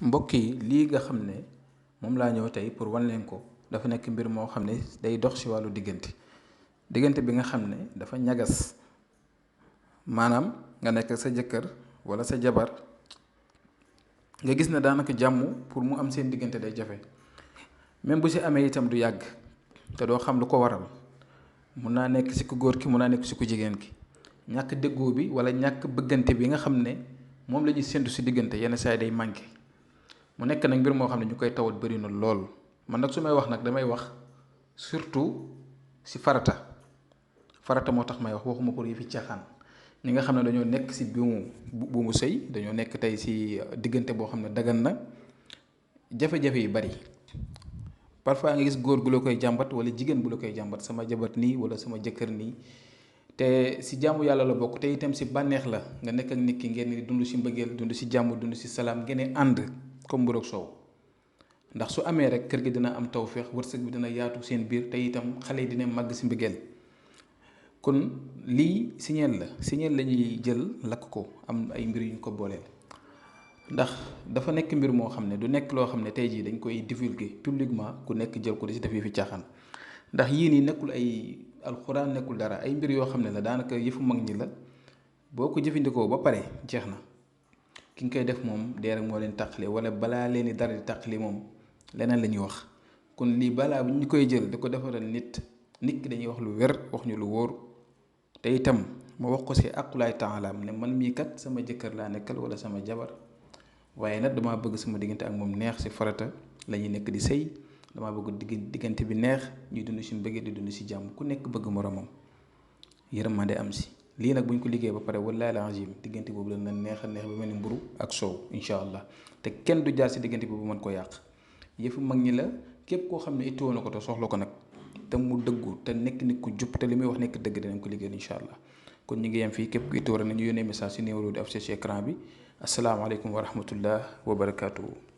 mbokk yi lii nga xam ne moom laa ñëw tey pour wan leen ko dafa nekk mbir moo xam ne day dox ci wàllu diggante bi nga xam ne dafa ñagas maanaam nga nekk sa jëkkër walla sa jabar nga gis ne daanaka jàmm pour mu am seen diggante day jafe même bu ci amee itam du yàgg te doo xam lu ko waral mun naa nekk ci ku góor ki mun naa nekk ci ku jigéen ki ñàkk déggoo bi walla ñàkk bëggante bi nga xam ne moom la ñuy séntu ci diggante yenn saa yi day manqué. mu nekk nag mbir moo xam ne ñu koy tawat bëri na lool man nag su may wax nag damay wax surtout ci farata moo tax may wax waxuma pour yi fi caaxaan ñi nga xam ne dañoo nekk ci buumu sëy dañoo nekk tey ci diggante boo xam ne dagan na jafe-jafe yu bari parfois nga gis góor gu la koy jàmbat walla jigéen bu la koy jàmbat sama jabat nii walla sama jëkkër nii te ci jàmm yàlla la bokk te itam ci bànneex la nga nekk ak nit ki ngeen di dund ci mbëggeel dund ci jàmm dund ci salaam ngeen ànd comme mburu ak soow ndax su amee rek kër gi dina am tawféex wërsëg bi dina yaatu seen biir te itam xale yi dina màgg ci mbëggeel kon lii signeel la ñuy jël lakk ko am ay mbir yu ñu ko booleel ndax dafa nekk mbir moo xam ne du nekk loo xam ne tey jii dañ koy divulguer publiquement ku nekk jël ko di ci def yi fi caaxaan ndax yii nii nekkul ay alxuraan nekkul dara ay mbir yoo xam ne la daanaka yëfu mag ñi la boo ko jëfandikoo ba pare jeex na ki nga koy def moom dee rek moo leen tàqale wala balaa leen di dara di tàqale moom leneen la ñuy wax kon lii balaa bu ñu koy jël di ko defaral nit ki dañuy wax lu wér wax ñu lu wóor te itam ma wax ko ci aqulaay taalaam ne man mii kat sama jëkkër laa nekkal wala sama jabar waaye nag damaa bëgg sama diggante ak moom neex ci farata la ñuy nekk di sëy damaa bëgg diggante bi neex ñuy dund ci mbëggeel di dund ci jàmm ku nekk bëgg moromam yërmande am ci lii nag bu ñu ko liggéey ba pare wallaahi al-aziim diggante boobu dana neex a neex ba mel ni mburu ak soow incha allah te kenn du jaar ci diggante boobu mën ko yàq yëfu mag ñi la képp koo xam ne itteewoo na ko te soxla ko nag te mu dëggu te nekk nit ku jub te li muy wax nekk dëgg dinañ ko liggéey incha allah kon ñu ngi yem fii képp ku itteewoo rek nañu yónnee message ci numéro di affiché ci écran bi asalaamaaleykum wa rahmatullah wa barakaatuhu.